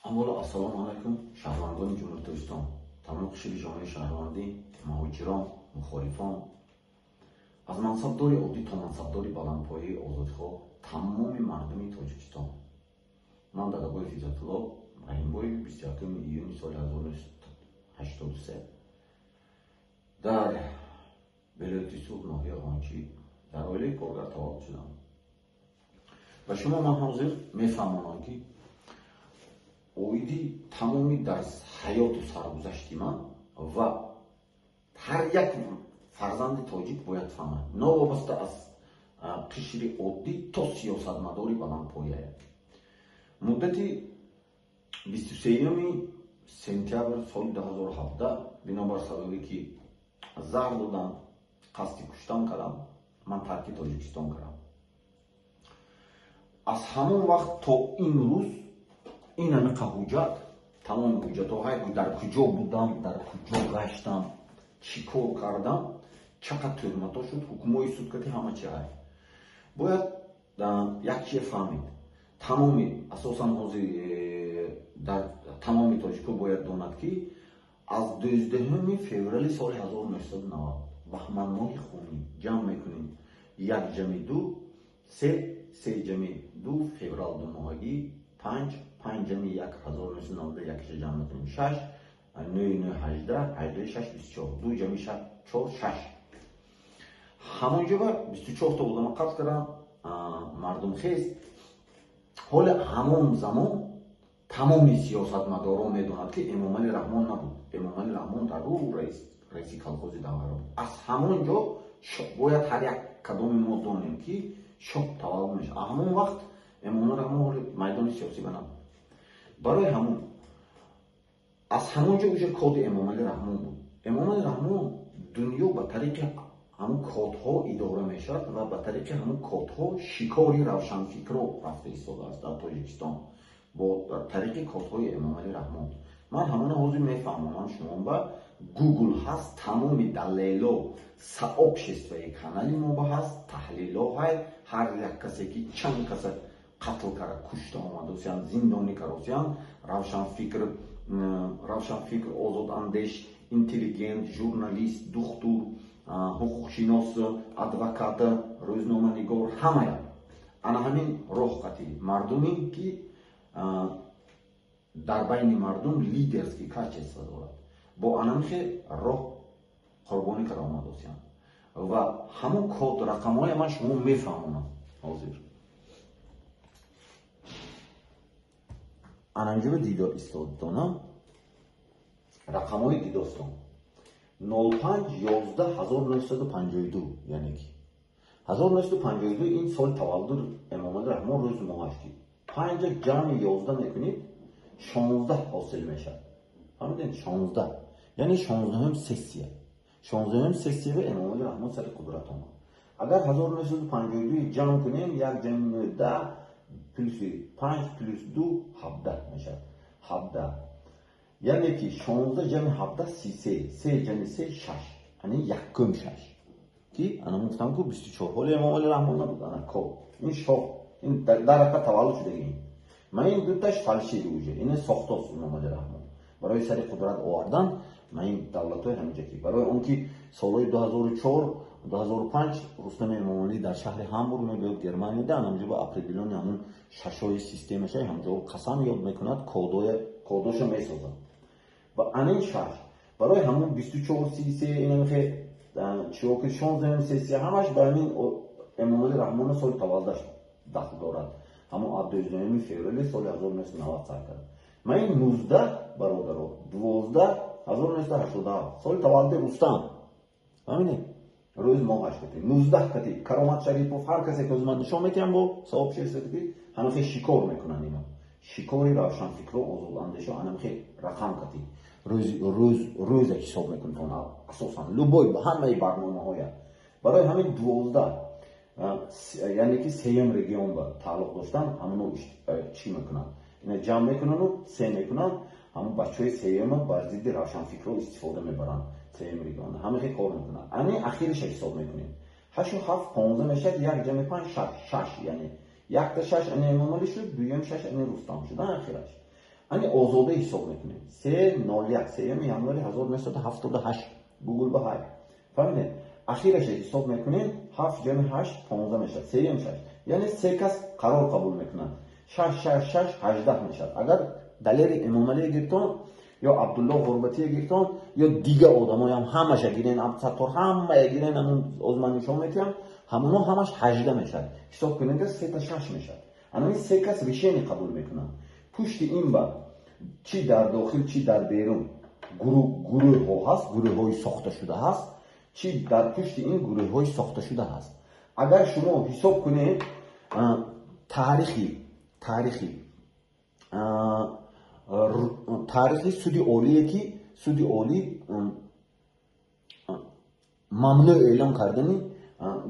Аввало, ассалому алайкум, шаҳрвандони Ҷумҳурии Тоҷикистон, тамоми қишри ҷомеаи шаҳрвандӣ, муҳоҷирон, мухолифон, аз мансабдори оддӣ то мансабдори баландпояи озодихоҳ, тамоми мардуми Тоҷикистон. Ман Дадабоев Иззатулло Раҳимбоев 21 июни соли 1983 дар вилояти Суғд, ноҳияи Ғончӣ, дар оилаи коргар таваллуд шудам. Ба шумо ман ҳозир мефаҳмонам, ки оиди тамоми дар ҳаёту саргузашти ман ва ҳар як фарзанди тоҷик бояд фаҳмад, новобаста аз қишри оддӣ то сиёсатмадори баландпояя. Муддати 23 сентябр соли 2017, бинобар сабабе ки заҳр додам, қасди куштан кардам, ман тарки Тоҷикистон кардам. Аз ҳамон вақт то ин рӯз ин ҳамиқа ҳуҷҷат, тамоми ҳуҷҷатҳо, дар куҷо будам, дар куҷо гаштам, чӣ кор кардам, чақадр тӯҳматҳо шуд, ҳукмҳои судкати, ҳама чи ҳай. Бояд як чие фаҳмид: тамоми, асосан ҳозир дар тамоми тоҷико бояд донад, ки аз 12 феврали соли 1990, баҳманмоҳи хунӣ, ҷамъ мекунем: як ҷамъи ду се, се ҷамъи ду феврал думоҳагӣ панҷ, панҷ ҷамъи як 1991-ша ҷамъ мекунем шаш, нӯи нӯ 18, ҳаждаи шаш 24, ду ҷамъи чор шаш. Ҳамон ҷо 24-та одама қатл кардам, мардумхез. Ҳоли ҳамон замон тамоми сиёсатмадорон медонад, ки Эмомалӣ Раҳмон набуд. Эмомалӣ Раҳмон дар рӯ раиси колхози Данғара буд. Аз ҳамон ҷо бояд ҳар як кадоми мо донем, ки шоҳ таваллуд мешавад. Ҳамон вақт Эмомалӣ Раҳмон ҳоли майдони сиёсӣ ба набуд. Барои ҳамон аз ҳамон ҷо уже коди Эмомалӣ Раҳмон буд. Эмомалӣ Раҳмон, дунё ба тариқи ҳамон кодҳо идора мешавад ва ба тариқи ҳамон кодҳо шикори равшанфикро рафта истодааст дар Тоҷикистон бо тариқи кодҳои Эмомалӣ Раҳмон. Ман ҳамона ҳозир мефаҳмонам шумо ба Гугл ҳаст тамоми далело, сообщество и канали мо ба ҳаст, таҳлило ҳай. Ҳар як касе ки чанд каса қатл кара, кушта омадосиян, зиндонӣ каросиян, равшанфикр, озодандеш, интеллигент, журналист, духтур, ҳуқуқшинос, адвокат, рӯзноманигор, ҳамая ана ҳамин роҳ қатӣ мардуме ки дар байни мардум лидерский качество дорад, бо анамихе роҳ қурбонӣ кара омадосиян ва ҳамон код рақамҳое ман шумо мефаҳмонам. Ҳозир ананҷоро дидо истодона, рақамҳои дидостон: 05 11 1952, яъне ки 1952 ин соли таваллуди Эмомалӣ Раҳмон, рӯзи моҳаш ки панҷа ҷамъи 11 мекунед, 16 ҳосил мешавад. Фаҳмидед? 16, яъне 16-ум сессия. 16-ум сессия Эмомалӣ Раҳмон сари қудрат омад. Агар 1952 ҷамъ кунем, як ҷамъи нӯ 10, плюси панҷ плюс ду 17 мешавад. 17, яъне ки 16 ҷамъи 17 33, се ҷамъи се шаш, ани якум шаш ки ана гуфтам ку 24. Ҳоли Эмомалӣ Раҳмон набуд. Ана код ин шоҳ, ин дар ҳақиқат таваллуд шудаги. Ин ман ин дуташ фальшивый, уже ин сохтост Эмомалӣ Раҳмон барои сари қудрат овардан. Ман ин давлатҳои ҳаминҷа ки барои он ки солҳои 2004, 2005 Рустами Эмомалӣ дар шаҳри Ҳамбург мебиёд, Германияда, ҳамҷо ба определённый ҳамун шашои системаша ҳамҷо қасам ёд мекунад, кодоша месозад ва анин шаш барои ҳамун 24 33 инамихе чиёки 16-ум сессия, ҳамаш ба ҳамин Эмомалӣ Раҳмона соли таваллудаш дахл дорад. Ҳамон аз 12 феврали соли 1990 сар кард. Ман ин 19, бародаро, 12 1987, соли таваллуди Рустам, фаҳмидед, рӯз моҳаш кати 19 кати Каромат Шарипов, ҳар касе ки ман нишон метиҳам бо сообщество ки ҳамихе шикор мекунанд, ино шикори равшанфикро, озодандешо, анамихе рақам кати рӯза ҳисоб мекунед, асосан любой ҳамаи барномаҳоя. Барои ҳамин 12, яъне ки сеюм регион ба тааллуқ доштан, ҳамоно чӣ мекунанд? Ина ҷамъ мекунану се мекунанд, ҳамон бачаҳои сеюма бар зидди равшанфикро истифода мебаранд. Сеюм регион ҳамихе кор мекунанд. Ани ахириша ҳисоб мекунем: ҳашу ҳафт 15 мешавад, як ҷамъи панҷ шаш, шаш, яъне якта шаш ани Эмомалӣ шуд, дуюм шаш ани Рустам шуд. Ахираш Ани Озода ҳисоб мекунем. 3 01, 3 январи 1978, Гугл ба ҳай. Фаҳмидем? Ахираша ҳисоб мекунем, ҳафт ҷамъи ҳашт 15 мешавад, сеюм шаш. Яъне се кас қарор қабул мекунанд. Шаш, шаш, шаш, 18 мешавад. Агар Далери Эмомалие гиртон ё Абдулло Ғурбатие гиртон ё дига одамоям ҳамаша гирен, Абдусаттор, ҳамая гирен, ҳамун оз ман нишон метиҳам, ҳамуно ҳамаш 18 мешавад. Ҳисоб кунем, сета шаш мешавад. Анами се кас решение қабул мекунанд. Пушти ин ба чӣ дар дохил, чӣ дар берун гурӯҳҳо ҳаст, гурӯҳҳои сохташуда ҳаст, чӣ дар пушти ин гурӯҳҳои сохташуда ҳаст. Агар шумо ҳисоб кунед, таърихи суди олие, ки суди олӣ мамнӯъ эълон кардани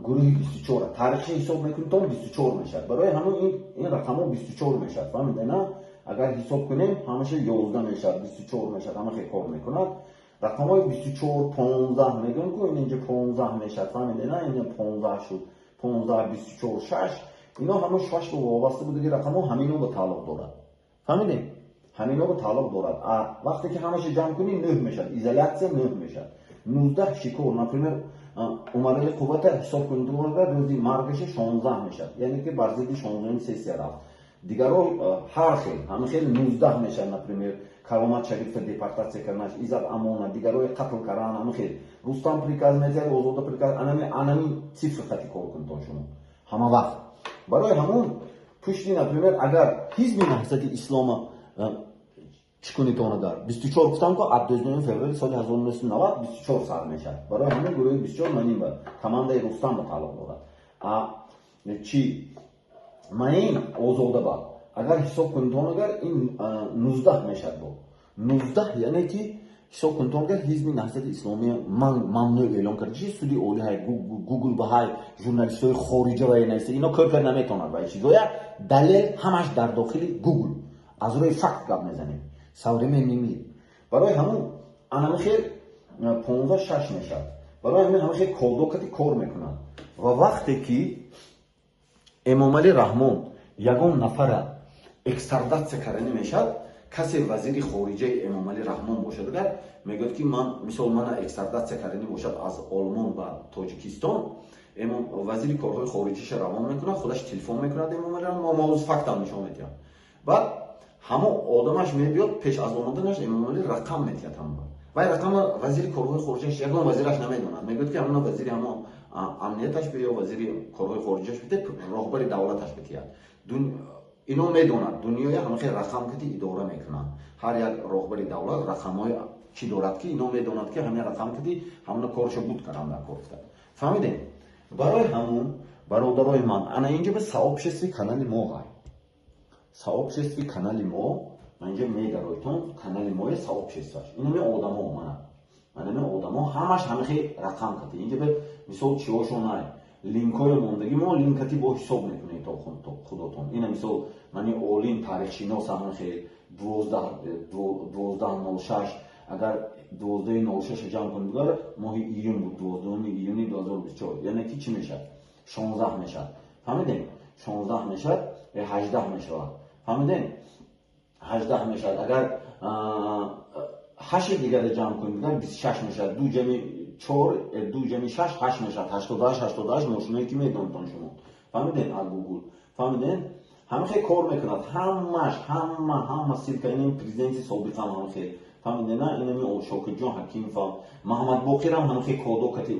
гурӯҳи 24, таърихи ҳисоб мекунед, то 24 мешавад. Барои ҳамон ин рақамҳо 24 мешавад. Фаҳмида на? Агар ҳисоб кунем, ҳамаша 11 мешавад, 24 мешавад. Ҳама хел кор мекунад. Рақамҳои 24, 15 мегӯем ку, ин инҷа 15 мешавад. Фаҳмида на? Ин 15 шуд, 15, 24, шаш. Ино ҳама шаш ба вобаста будаги рақамҳо, ҳамино ба тааллуқ дорад. Фаҳмидем? Ҳамино ба тааллуқ дорад. А вақте ки ҳамаша ҷамъ кунӣ, нӯҳ мешавад. Изоляция нӯҳ мешавад. 19 шикор, например, Умарали Қуввата ҳисоб кунед, рӯзи маргаша 16 мешавад, яъне ки бар зидди 16-уми сессия рафт. Дигаро ҳар хел, ҳама хел 19 мешавад. Например, Каромат Шарифа депортатсия карданаш, Иззат Амона, дигарои қатл кардан, ҳама хел. Рустам приказ метиҳад, Озода приказ, анами цифр хати кор кунед шумо ҳама вақт. Барои ҳамон пушти, например, агар Ҳизби Наҳзати Ислома чӣ кунед, агар 24 гуфтам ку, аз 29 феврали соли 1990 24 сар мешавад. Барои ҳамин гурӯҳи 24 манин ба командаи Рустам ба тааллуқ дорад. А чӣ маин Озода ба агар ҳисоб кунед, агар ин 19 мешавад, бо 19, яъне ки ҳисоб кунед, агар Ҳизби Наҳзати Исломия мамнӯъ эълон кард, чи суди олӣ ҳай, Гугл ба ҳай, журналистҳои хориҷа ва нависта, ино кор кард наметавонад. Ва чизоя далел ҳамаш дар дохили Гугл, аз рӯи факт гап мезанем. Современный мир. Барои ҳамун анами хел 15, шаш мешавад. Барои ҳамин ҳама хел колдокати кор мекунад. Ва вақте ки Эмомалӣ Раҳмон ягон нафара экстрадатсия кардани мешавад, касе вазири хориҷаи Эмомалӣ Раҳмон бошад, агар мегӯяд, ки ман, мисол, мана экстрадатсия кардани бошад аз Олмон ба Тоҷикистон, вазири корҳои хориҷиша равон мекунад, худаш телефон мекунад Эмомалӣ Раҳмон. Мо ҳозир фактам нишон медиҳам. Баъд ҳамон одамаш мебиёд, пеш аз омаданаш Эмомалӣ рақам метиҳад. Ҳамон вай рақама вазири корҳои хориҷаш, ягон вазираш намедонад. Мегӯяд, ки ҳамона вазири ҳамо амнияташ бе ё вазири корҳои хориҷаш бите, роҳбари давлаташ битиҳад. Ино медонад, дунёя ҳама хел рақам кати идора мекунанд. Ҳар як роҳбари давлат рақамҳои чӣ дорад, ки ино медонад, ки ҳамин рақам кати ҳамона коршо буд кардан дар кор кунад. Фаҳмидем? Барои ҳамун, бародарои ман, ана инҷо ба сообществои канали мо ҳай, сообществои канали мо, ман инҷо медаройтон, канали мои сообществоаш, инами одамо, мана манами одамо ҳамаш ҳамихи рақам кати. Инҷо ба мисол чиҳошон ай, линкҳои мондагӣ, мо линкати бо ҳисоб мекунем то худотон. Ина мисол мани олим таърихшинос, ҳамихи 12:06. Агар 12:06 ҷамъ кунем, дигар моҳи июн буд, 12 июни 2024, яъне ки чӣ мешавад? 16 мешавад. Фаҳмидем? 16 мешавад, 18 мешавад. Фаҳмидем? 18 мешавад. Агар ҳашти дигаре ҷамъ кунем, дигар 26 мешавад. Ду ҷами чор, ду ҷами шаш ҳашт мешавад. 88, 88 мошиное ки медонтон шумо. Фаҳмидем? Аз Гугл фаҳмидем, ҳама хел кор мекунад. Ҳамаш, ҳама ссылка. Ин президенти собиқам ҳама хел. Фаҳмидем на? Инами Шокирҷон Ҳакимовам, Маҳамадбоқирам ҳама хел кодокати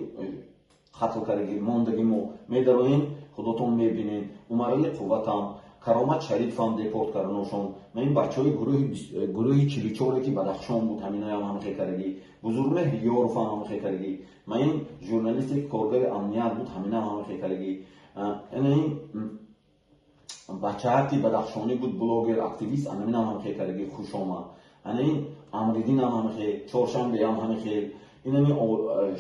қатл кардаги мондаги, мо медароем, худотон мебинем. Умарали Қувватам, Каромат Шарифам депорт карданошон. Ма ин бачаҳои гурӯҳи 44-е, ки Бадахшон буд, ҳаминоям ҳама хел кардагӣ. Бузургмеҳр Ёровам ҳама хел кардагӣ. Ма ин журналисте, ки коргари амният буд, ҳаминам ҳама хел кардагӣ. Ина ин бачаҳа, ки бадахшонӣ буд, блогер, активист, анаминам ҳама хел кардагӣ. Хушомад. Ана ин Амриддинам ҳама хел, Чоршанбеам ҳама хел, инами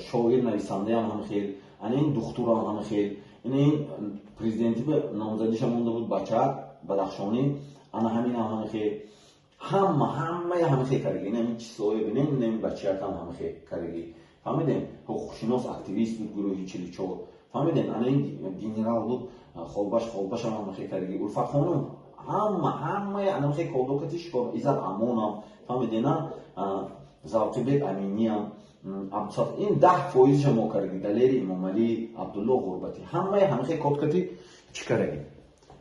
шоир, нависандаям ҳама хел, ана ин духтурам ҳама хел, ина ин президенти ба номзадиша монда буд, бачаак бадахшонӣ, ана ҳаминам ҳама хел. Ҳама, ҳамая ҳама хел кардагӣ. Инами числое бинем, инами бачаакам ҳама хел кардагӣ. Фаҳмидем? Ҳуқуқшинос, активист буд гурӯҳи 44. Фаҳмидем? Ана ин генерал буд, холбаш, холбашам ҳама хел кардагӣ. Улфатхонум Ҳама, ҳамаи анамхе кодокати шикор. Иззат Амонам, фаҳмидена, Завқибек Аминиям, ин 10 фоизша мо кардаги. Далери Имомалӣ, Абдулло Ғурбатӣ, ҳамаи ҳамихе кодкати чӣ кардаги,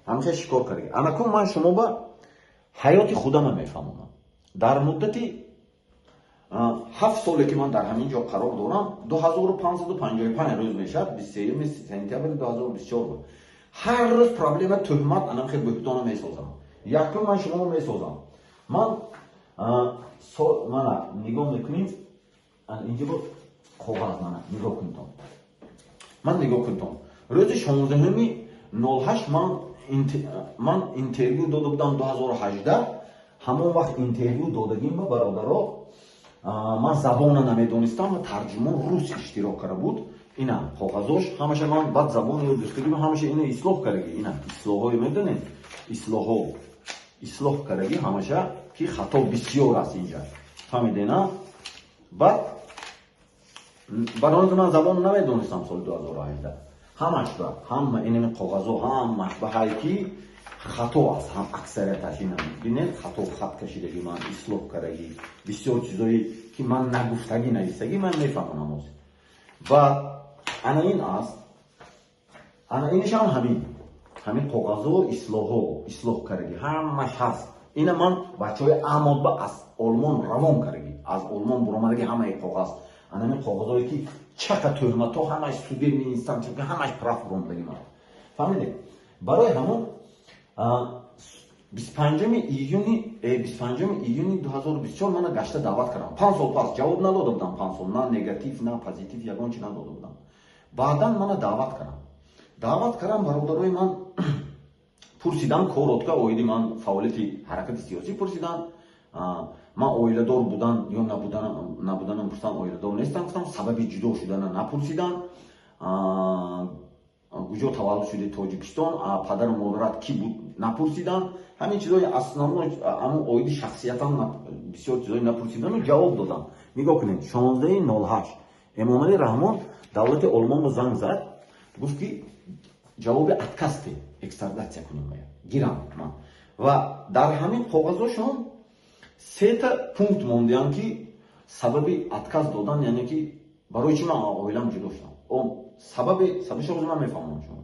ҳамихе шикор кардаги. Анакун ман шумо ба ҳаёти худама мефаҳмонам. Дар муддати 7 соле ки ман дар ҳамин ҷо қарор дорам, 2555 рӯз мешавад, 23 сентябри 2024 буд. Ҳар рӯз проблема, тӯҳмат, анамхе буҳтона месозам. Якум, ман шуморо месозам. Ман мана нигоҳ мекунем, инҷо бо коғаз, мана нигоҳ кунтон, ман нигоҳ кунтон. Рӯзи 16-уми 08 ман интервю дода будам, 2018. Ҳамон вақт интервю додагим ба бародаро, ман забона намедонистам ва тарҷумон рус иштирок карда буд. Ина коғазош ҳамаша. Ман баъд забони ёд гирифтагим, ҳамаша ина ислоҳ кардаги. Ина ислоҳҳое, медонед, ислоҳҳо, ислоҳ кардаги ҳамаша, ки хато бисёр аст инҷа, фаҳмидена. Баъд барои ман забон намедонистам, соли 2018 ҳамаш ба ҳама инами коғазо ҳамаш ба ҳай ки хато аст, ҳам аксарияташ. Ина бинед, хато, хат кашидагӣ, ман ислоҳ кардагӣ, бисёр чизое ки ман нагуфтагӣ нависагӣ, ман мефаҳмонам ҳозир. Ва ана ин аст, ана инашам ҳамин коғазо, ислоҳҳо, ислоҳ кардагӣ ҳамаш ҳаст. Ина ман бачаҳои Амодба аз Олмон равон кардагӣ, аз Олмон буромадагӣ ҳамаи коғаз. Ана ҳамин коғазое ки чака тӯҳматҳо, ҳамаш судебный инстанция, ҳамаш прав буромадагӣ ман, фаҳмидед? Барои ҳамон 25 июни, 25 июни 2024 мана гашта даъват кардам. 5 сол пас ҷавоб надода будам, 5 сол на негатив, на позитив, ягон чи надода будам. Баъдан мана даъват кардам, даъват кардам. Бародарои ман пурсидам коротко оиди ман, фаъолияти ҳаракати сиёсӣ пурсидам, ман оиладор будан ё набуданам пурсидам. Оиладор нестам, гуфтам. Сабаби ҷудо шудана напурсидам. Куҷо таваллуд шуди? Тоҷикистон. Падару модарат кӣ буд? Напурсидам. Ҳамин чизои основной, ҳамун оиди шахсиятам бисёр чизои напурсидану ҷавоб додам. Нигоҳ кунед, 16.08 Эмомалӣ Раҳмон давлати Олмонро занг зад, гуфт ки ҷавоби отказ те, экстрадитсия кунем, гирам ман. Ва дар ҳамин коғазошон сета пункт мондиям, ки сабаби отказ додан, яъне ки барои чӣ ман оилам ҷудо шудам. Сабаби, сабабишо ман мефаҳмонам шумо.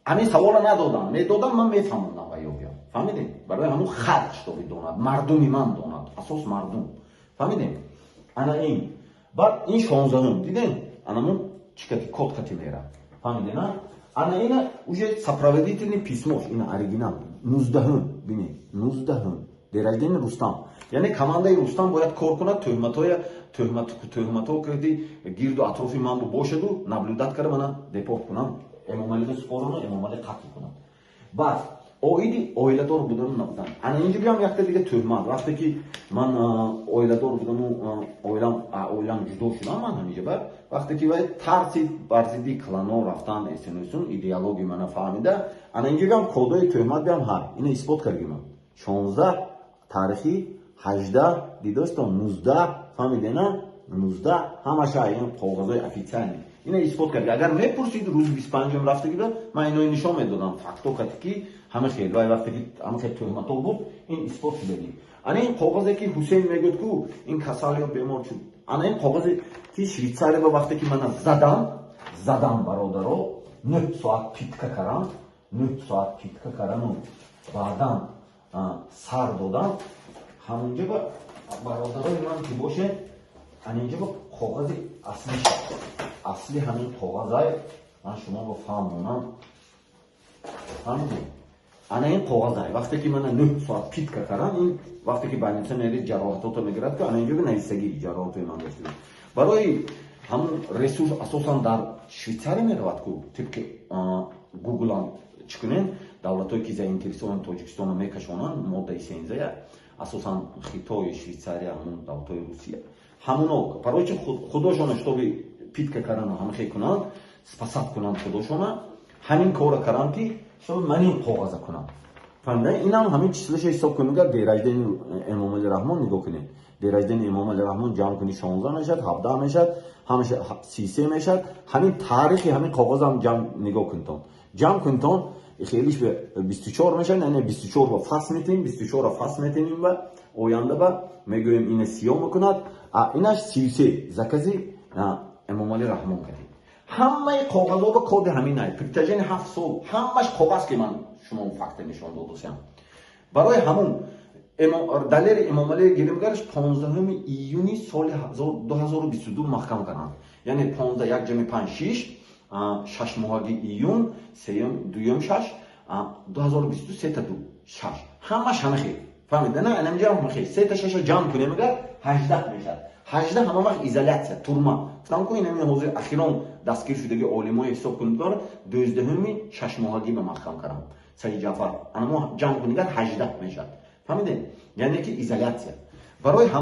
Ҳамин саволро надодам, медодам, ман мефаҳмондам ва ёбиям, фаҳмидем? Барои ҳамун халқ шитоби донад, мардуми ман донад, асос мардум, фаҳмидем? Ана ин, баъд ин 16-ум, дидем, анамун чикати код кати мера, фаҳмидена? Ана ина уже сопроводительный письмо ш, ина оригинал, 19-ум, бинед, 19-ум, день рождения Рустам. Яъне командаи Рустам бояд кор кунад, тӯҳматҳоя, тӯҳматҳо кади гирду атрофи ман бошаду наблюдать карда, мана депорт кунам, Эмомалиро супорану Эмомалӣ қатл кунам. Баъд оиди оиладор будану набудан, ана инҷо биям якта дига тӯҳмат. Вақте ки ман оиладор будану оилам ҷудо шудам, ман ҳаминҷа ба вақте ки вай тарсид бар зидди клано рафтан, эсенусун идеология мана фаҳмида. Ана инҷо биям кодои тӯҳмат биям ҳар ина исбот кардги ман. 16 таърихи 18, дидостон, 19, фаҳмидена, 19, ҳамаша ин коғазои официальный, ина исбот кард. Агар мепурсид, рӯзи 25-ум рафтагӣ буд, ман инои нишон медодам, факто кати ки ҳама хел вай вақте ки ҳама хел тӯҳматҳо буд, ин исбот шудагӣ. Ана ин коғазе ки Ҳусейн мегӯяд ку ин касал ё бемор шуд. Ана ин коғазе ки Швейтсария ба вақте ки мана задам, задам, бародаро, 9 соат пытка карам, 9 соат пытка карану баъдан сар додам ҳамунҷа ба бародарои ман ки бошед, ана инҷа ба коғази асли, асли ҳамин коғазай ман шуморо фаҳмонам, фаҳмидед? Ана ин коғазай, вақте ки мана 9 соат пытка кардам, ин вақте ки больница мери, ҷароҳатото мегирад ки ана инҷо нависагӣ ҷароҳатои ман дошта. Барои ҳамун ресурс асосан дар Швейтсария меравад ку, тибқи Гуглам чӣ кунем, давлатҳое ки заинтересован Тоҷикистонро мекашонанд, моддаи сензая, асосан Хитой, Швейтсария, ҳамун давлатҳои Русия, ҳамуно барои чи худошона шитоби пытка кардану ҳамихе кунанд, спасать кунанд худошона, ҳамин корро кардам ки шитоби ман ин коғаза кунам, фаҳмида? Инам ҳамин число ша ҳисоб кунем, гар день рождения Эмомали Раҳмон нигоҳ кунем, день рождения Эмомали Раҳмон ҷамъ кунӣ, 16 мешавад, 17 мешавад, ҳамаша 33 мешавад. Ҳамин таърихи ҳамин коғазам ҷамъ нигоҳ кунтон, ҷамъ кунтон. Хелиш 24 мешавад, яъне 24 ба фас метем, 24 фас метемим ба оянда ба мегӯем, ина сиёҳ мекунад, а инаш 33 закази Эмомалӣ Раҳмон кардем. Ҳамаи коғазҳо ба коди ҳаминай протяжении 7 сол ҳамаш коғаз, ки ман шумо факта нишон додусям. Барои ҳамун Далери Эмомалӣ гиримгараш 15 июни соли 2022 маҳкам карданд. Яъне 15 як ҷами 5 шиш, шашмоҳаги июн, сеюм, дуюм, шаш, 2023 та ду шаш, ҳамаш ҳама хел. Фаҳмида на? Анамҷа ҳама хел сета шаша ҷамъ кунем, агар 18 мешавад. 18 ҳама вақт изолятсия, турма. Гуфтам ку, инами ҳозир ахирон дастгир шудаги олимои ҳисоб кунед, дора 12-уми шашмоҳагӣ ба маҳкам кардам Саид Ҷаъфар. Анамо ҷамъ кунигар 18 мешавад. Фаҳмидем? Яъне ки изолятсия барои